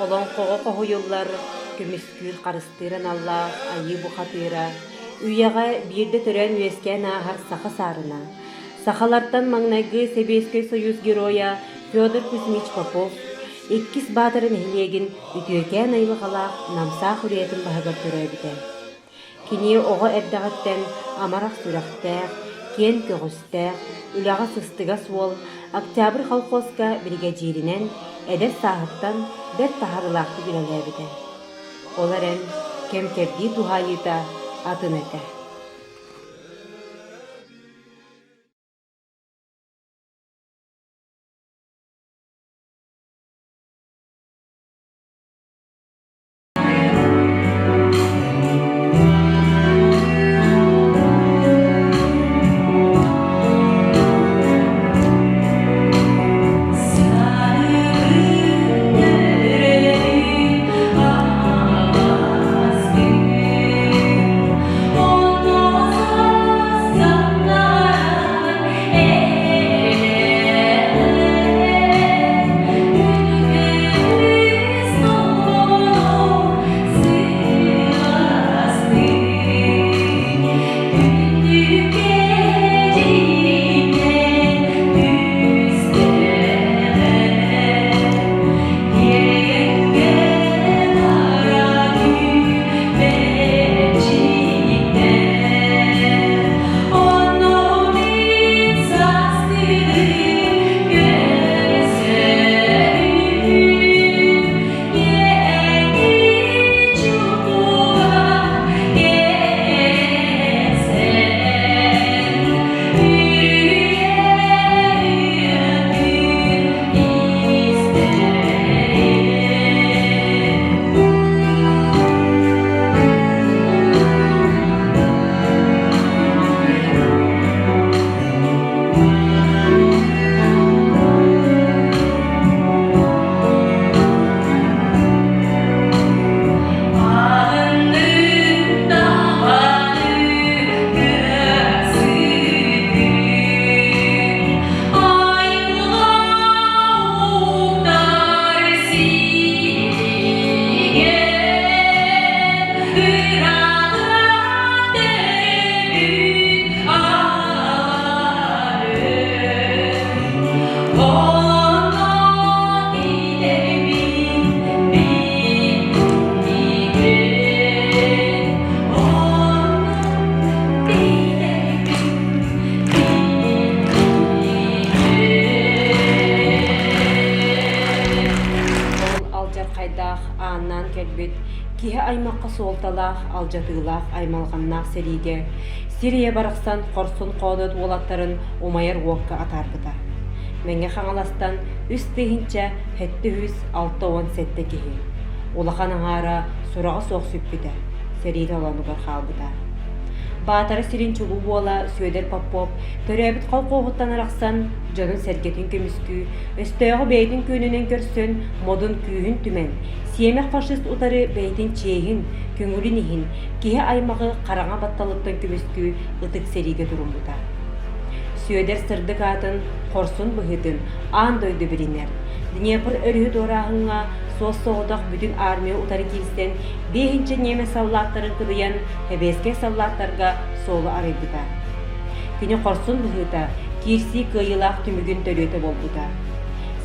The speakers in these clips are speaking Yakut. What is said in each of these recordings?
Олоҥхоҕо хоһуйуллар көмүскүүр харыстыыр аналлаах айыы бухатыыра, үйэҕэ биирдэ төрөөн-үөскээн ааһар саха саарына, сахалартан маҥнайгы Сэбиэскэй Союз Геройа Федор Кузьмич Попов, Иккис Баатара нэһилиэгин үтүөкээн айылҕалаах Намсаах үрүйэтин баһыгар төрөөбүтэ. Кини оҕо эрдэҕиттэн амарах сүрэхтээх, киэн көҕүстээх, үлэҕэ сыстыгас уол, Октябрь колхозка биригэдьииринэн эдэр сааһыттан бэрт таһаарыылаахтык үлэлээбитэ. Ол эрэн, кэм-кэрдии туһаайыыта атын этэ. Ол алдьархайдаах ааннаан кэлбит киһи аймахха суолталаах алдьатыылаах аймалҕаннаах сэриигэ сир ийэ барахсан хорсун-хоодуот уолаттарын умайар уокка атаарбыта. Мэҥэ Хаҥаластан 3767 киһи, улахан аҥаара сураҕа суох сүппүтэ, сэрии толоонугар хаалбыта. Баатара сирин чулуу уола Сүөдэр Попов төрөөбүт колхуоһуттан арахсан, дьонун-сэргэтин көмүскүү, өстөөҕү бэйэтин күөнүнэн көрсөн, модун күүһүн түмэн, сиэмэх фашист утары бэйэтин чиэһин, көҥүлүн иһин киһи аймаҕы хараҥа батталыттан көмүскүү ытык сэриигэ туруммута. Сүөдэр сырдык аатын, хорсун быһыытын аан дойду билинэр. Днепр өрүһү туорааһыҥҥа суос-соҕотох бүтүн армия утары киирсэн, биэһинчэ ньиэмэс саллааттарын кыдыйан, сэбиэскэй саллааттарга суолу арыйбыта. Кини хорсун быһыыта киирсии кыайыылаах түмүгүн төрүөтэ буолбута.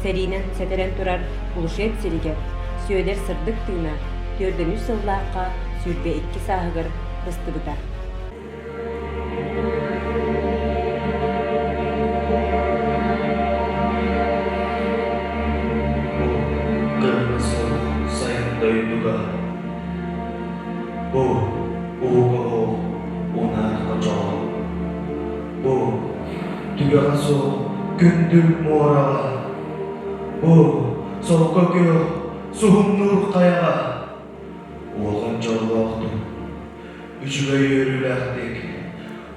Сэриинэн сэтэрэн турар Глушет сиригэр Сүөдэр сырдык тыына түөрдөнүс сыллаахха 22 сааһыгар быстыбыта. Бу кыһыҥҥы суох сайын дойдуга Бу ууга оһох унаар хочоҕо Бу түгэҕэ суох күндүл муораҕа Бу солко күөх суһумнуур хайаҕа Улахан дьоллоохтук, үчүгэй үөрүүлээхтик,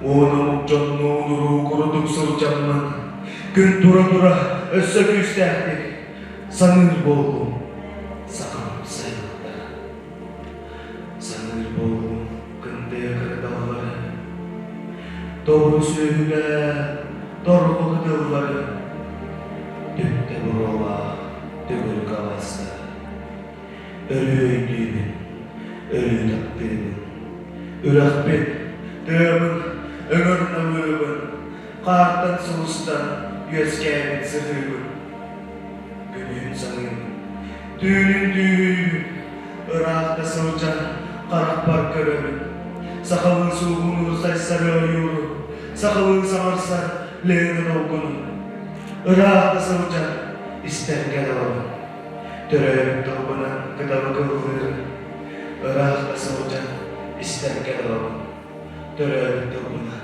уон омук дьоннуун уруу курдук сылдьаммын, күн тура-тура өссө күүстээхтик саныыр буоллум сахам сайылыктара. Саныыр буоллум кындыа кырдаллары, тобу сүөһүлээх торҕо кытыллары, түптэ буруолаах төгүрүк алаастары. Өрүү өйдүүбүн, өрүү таптыыбын. Үрэхпин, тыабын, өҥөр намыыбын, хаартан сулустан үөскээбит сыһыыбын. Күнүһүн саныыбын, түүнүн түүһүүбүн, ыраах да сылдьан харахпар көрөбүн. Сахалыы суугунуур сайсары ойууру, сахалыы саҥарсар Лена долгунун. Ыраах да сылдьан истэргэ дылыбын. Төрөөбүт тылбынан кытабы кыллыырын, ыраах да сылдьан истэргэ дылыбын. Төрөөбүт тылбынан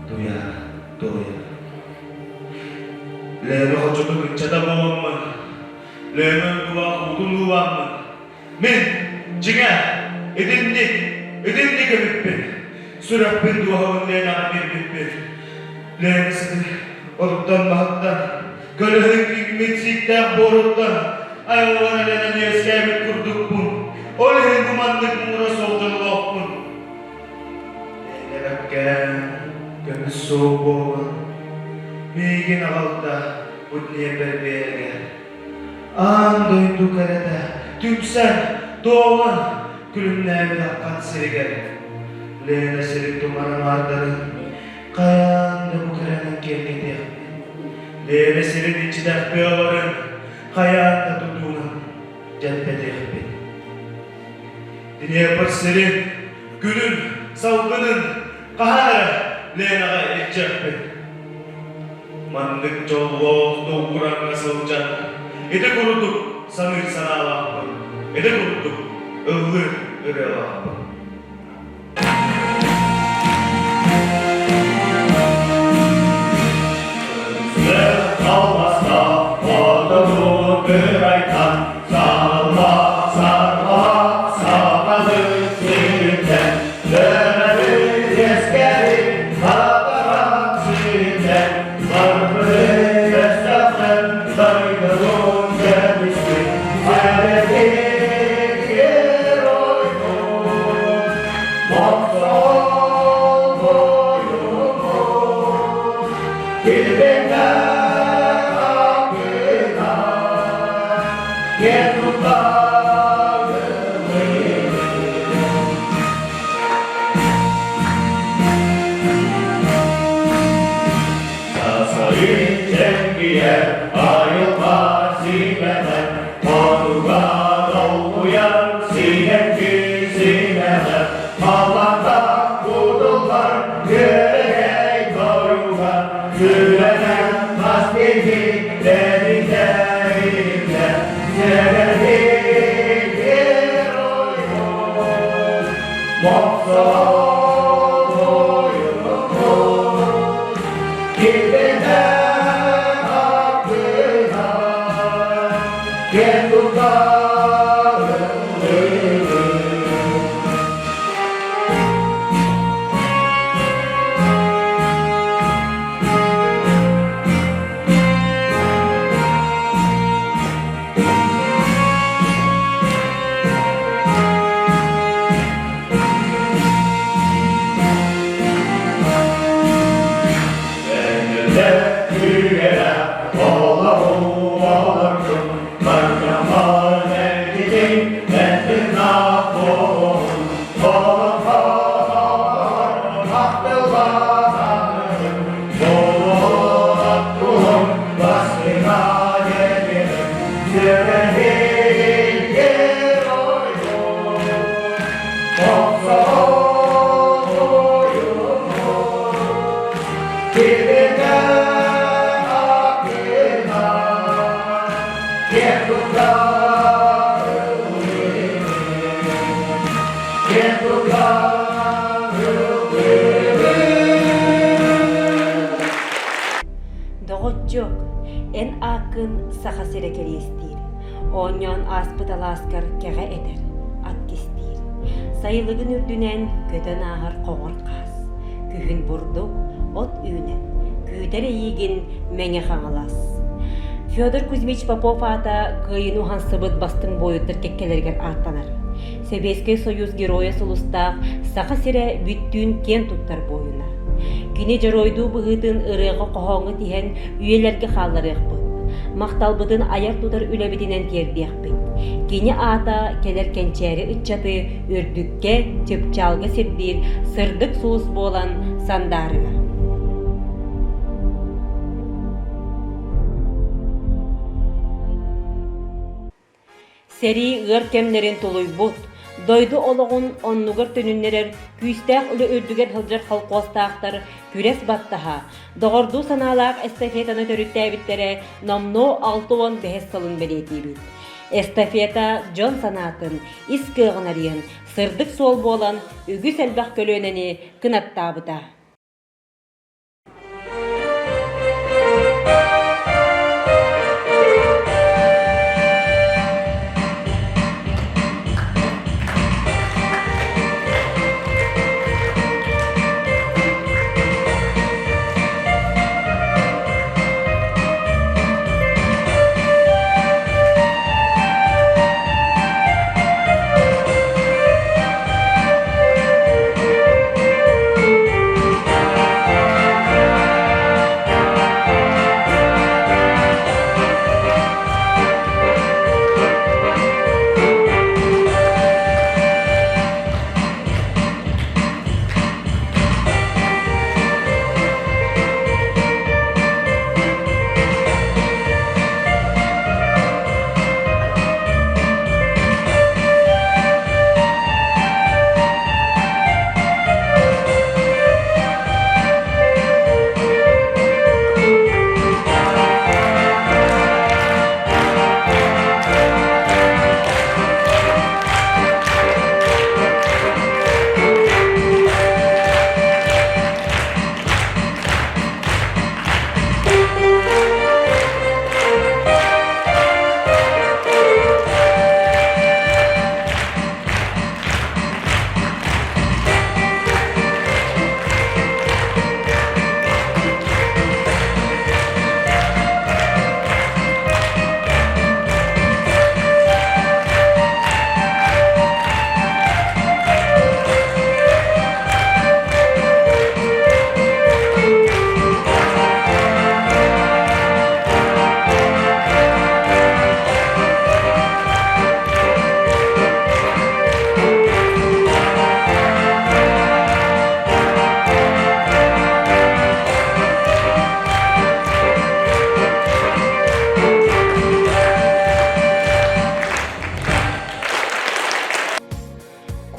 туйаара туойар. Лена хочотун ыччата буоламмын, Лена уйгулаах уутун уулааммын, мин, дьиҥэ, итинник, итинник эбиппин, сүрэхпин дууһабын Ленаҕа биэрбиппин. Лена сытын оттон-маһыттан, көлөһүн иҥмит сииктээх буоруттан айылҕан элэнэн үөскээбит курдукпун. Ол иһин бу маннык муҥура суох дьоллоохпун. Эбэккээн көмүс суох буолан, миигин аҕалта бу Днепр биэрэгэр. Аан дойду кэрэтэ түмсэн, туолан, күлүмнээбит аххан сиригэр. Лена сирин туман аҥаардарын хайаан да бу кэрэнэн киэргэтиэхпин. Лена сирин иччитэх тыаларын хайаан да тутуунан дьэлбэтиэхпин. Днепр сирин, күнүн, салгынын хаһан эрэ Ленаҕа илдьиэхпин. Маннык дьоллоох долгураҥҥа сылдьан, ити курдук саныыр санаалаахпын, ити курдук ыллыыр ырыалаахпын. Доҕоччуок, эн ааккын Саха сирэ кэриэстиир, оонньоон ааспыт алааскар кэҕэ этэр, ат кистиир. Сайылыгын үрдүнэн көтөн ааһар хоҥор хаас, күһүн бурдук, от үүнэн, күүтэр эйиигин Мэҥэ Хаҥалас. Федор Кузьмич Попов аата кыайыыны уһансыбыт бастыҥ буойуттар кэккэлэригэр ааттанар. Сэбиэскэй Союз Геройа сулустаах Саха сирэ бүттүүн киэн туттар буойуна. Кини дьоруойдуу быһыытын ырыаҕа-хоһооҥҥо тиһэн үйэлэргэ хаалларыахпыт. Махталбытын айар-тутар үлэбитинэн тиэрдиэхпит. Кини аата кэлэр кэнчээри ыччаты үрдүккэ, чыпчаалга сирдиир сырдык сулус буолан сандаарыа. Сэрии ыар кэмнэрин тулуйбут, дойду олоҕун оннугар төнүннэрэр күүстээх үлэ үрдүгэр сылдьар холкуостаахтар күрэс баттаһа, доҕордуу санаалаах эстафетаны төрүттээбиттэрэ номнуо 65 сылын бэлиэтиибит. Эстафета дьон санаатын, ис кыаҕын арыйан, сырдык суол буолан үгүс элбэх көлүөнэни кынаттаабыта.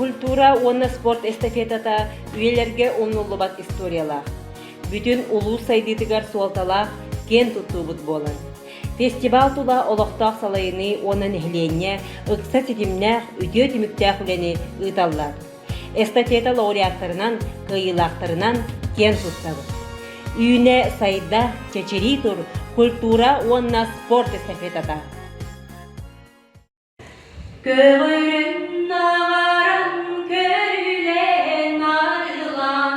Культура уонна спорт эстафетата үйэлэргэ умнуллубат историялаах, бүтүн улуус сайдыытыгар суолталаах киэн туттуубут буолар. Фестивал тула олохтоох салайыныы уонна нэһилиэнньэ ыкса ситимнээх, үтүө түмүктээх үлэни ыыталлар. Эстафета лауреаттарынан, кыайыылаахтарынан киэн туттабыт. Үүнэ, сайда, чэчирии тур культура уонна спорт эстафетата. Көҕөрүн аҕаран көрүлээн арылаан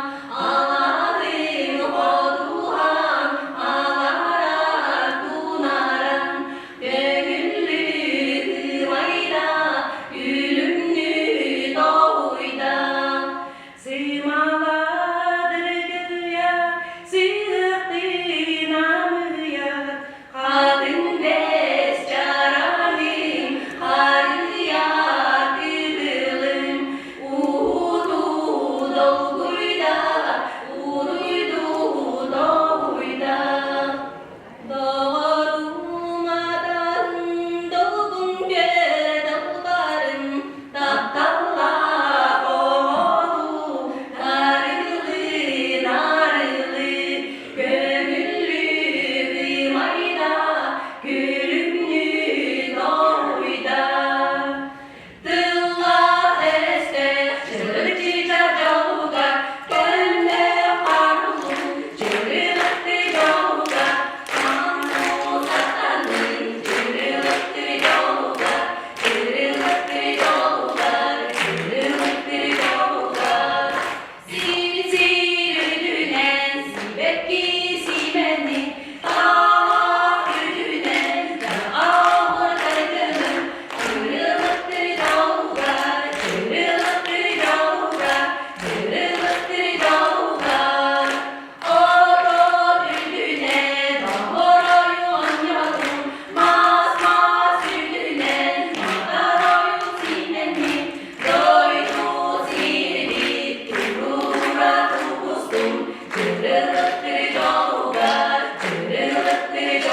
алаһын хотуһан алара тунаран көҥүллүү кыымайда күлүмнүү тоһуйда Сымаладыргыйа сыахтыы намыйа Хатын бэс чараҥын харыйа Чылытты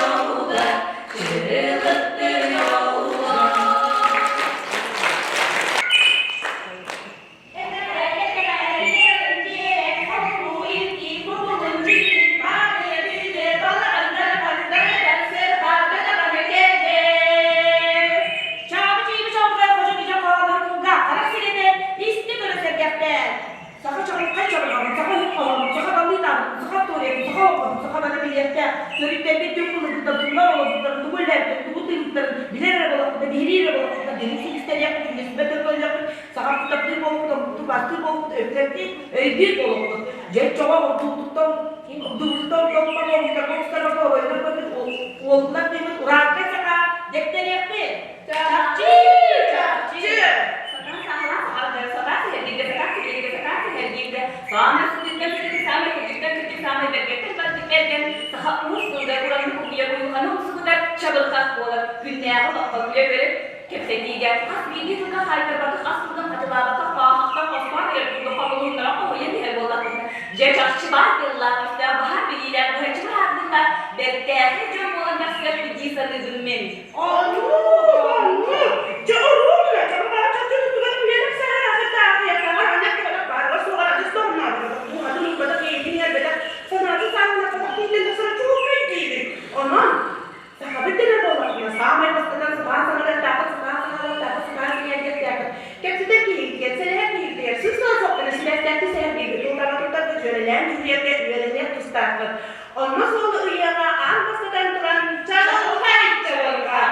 чылытты Саха чаҕылхай чорбоҕун, саха үһүн хоһоонун, саха балыытаабытын, саха остуоруйатын, саха олоҥхотун, саха бары билиэхтээх, төрүттэрбит түҥ былыргыттан туллар олорбуттарын, тугу үлэлээбиттэрин, тугу тыыммыттарын билэр эрэ буолахпыта, биһириир эрэ буолахпыта, дириҥ силистэриэхпит, үллэстибэт өркөллөхпүт, сахабыт таптыыр буолбут, омуктуу бастыыр буолбут, өбүгэлэрбит өйдүүр буолуохпут. Дьэ, чоҕо ордуутуттан, ордуутуттан топпот омуктарга устарбакка оройунан көрбүт уолунан тыыммыт урааҥхай саха дэктэриэхпит. Чахчы! Чахчы! Сатаан саҥалаах сатаан сэһэргииргэ, сатаан сэһэргииргэ, сатаан сэһэргииргэ, саамай сытыыттан сытыы, саамай кырдьыктан кырдьык, саамай бэргэттэн бардык бэргэн, саха уус тылыгар ураннык умньуйар уйулҕаны умсугутар чабырҕах буолар. Күннээҕи олоххо күлэ-үөрэ кэпсэтиигэ хас биирдии тылга хаайтарбатах, ас тылынан хатылаабатах, хааһахтан хостоон иһэр курдук хомулуннара хоһуйан иһэр буоллахпытына, дьэ чахчы баар тыллаах, өстөөх баһаар билиилээх, быһаччы быһаардыллар, бэртээхэй дьон буолан тахсыахпыт дии саныыбын мин. Онон сахабыт тылэ буоллахпына саамай бастатан сыбаан саҥарыахтаахпыт, сыбаан саҥарыахтаахпыт, сыбаан сэҥээрдиэхтээхпит. Кэпсэтэр киһигитигэр, сэлэһэр киһигитигэр сыыс тыла суохпуна сибээстээхтик сэһэргииргэ, тултаҕа туттарга дьүөрэлээн дьүһүйэргэ үөрэниэх тустаахпыт. Онно суолу ыйыаҕа аан бастатан туран чаҕылхай чаҕылҕа.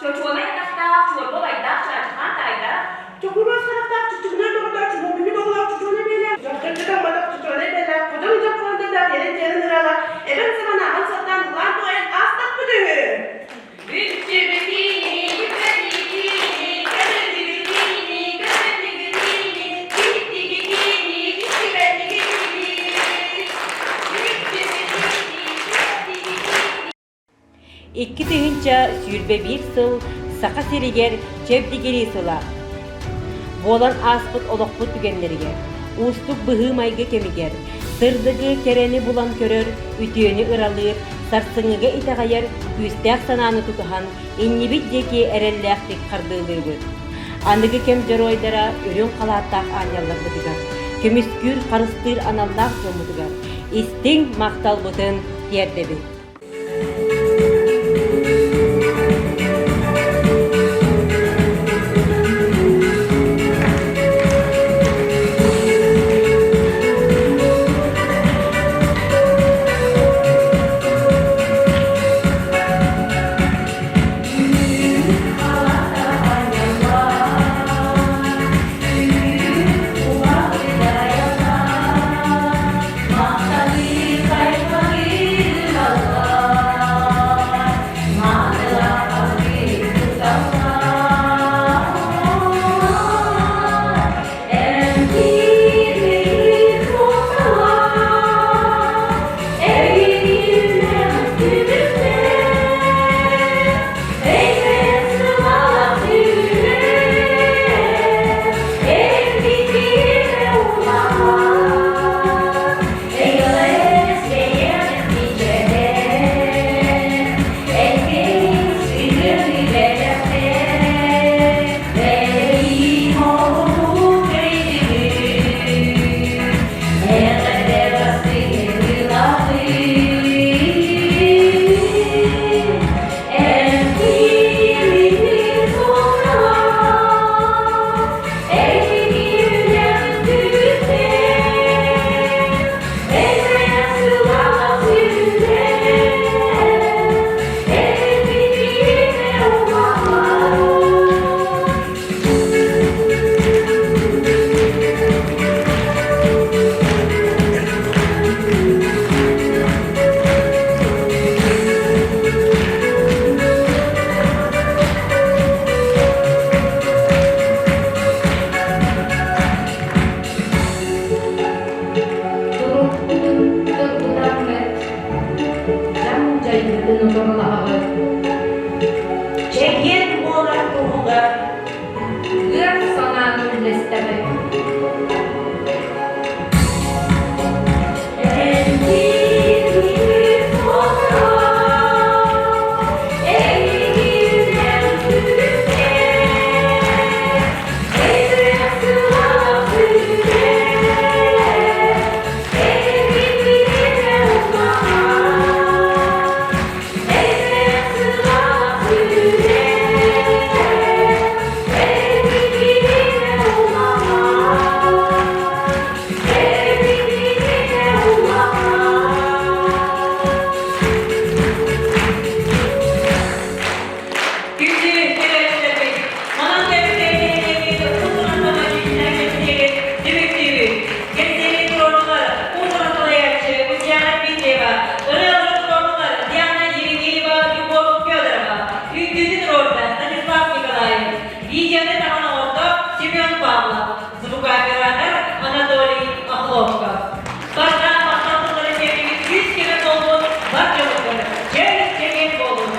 Чочуонай атахтаах, чуорбал айдаах, чаачыхаан таайдаах. Чокуруос харахтаах, чучугунай доҕордоох, чугуҥҥу доҕолоох, чучуонай бэлээх, дьахтарчыта уматах, чучуонай бэлээх, кудам дьаппаандадаах, ерен дьэрин ыралаах, эбэм сабанааҕын саттаан ыллаан туойан аастахпыт үһү. Бүттүбүтиини, бүппэтигитиини, көмүллүгүтиини, көмүллүгүтиини, бүттүгүтиини, бүттүбэтигитиини. Бүттүбүтиини, бүппэтигитиини. 2021 сыл Саха сиригэр чэбдигирии сыла. Буолан ааспыт олохпут түгэннэригэр, уустук быһыы-майгы кэмигэр, сырдыгы, кэрэни булан көрөр, үтүөнү ыралыыр, сарсыҥҥыга итэҕэйэр күүстээх санааны тутуһан, иннибит диэки эрэллээхтик хардыылыыбыт. Аныгы кэм дьоруойдара үрүҥ халааттаах аанньалларбытыгар, көмүскүүр, харыстыыр аналлаах дьоммутугар истиҥ махталбытын тиэрдэбит. Махтаныы, хайҕалыы, туруорда Станислав Николаевич. Видеоны таҥан.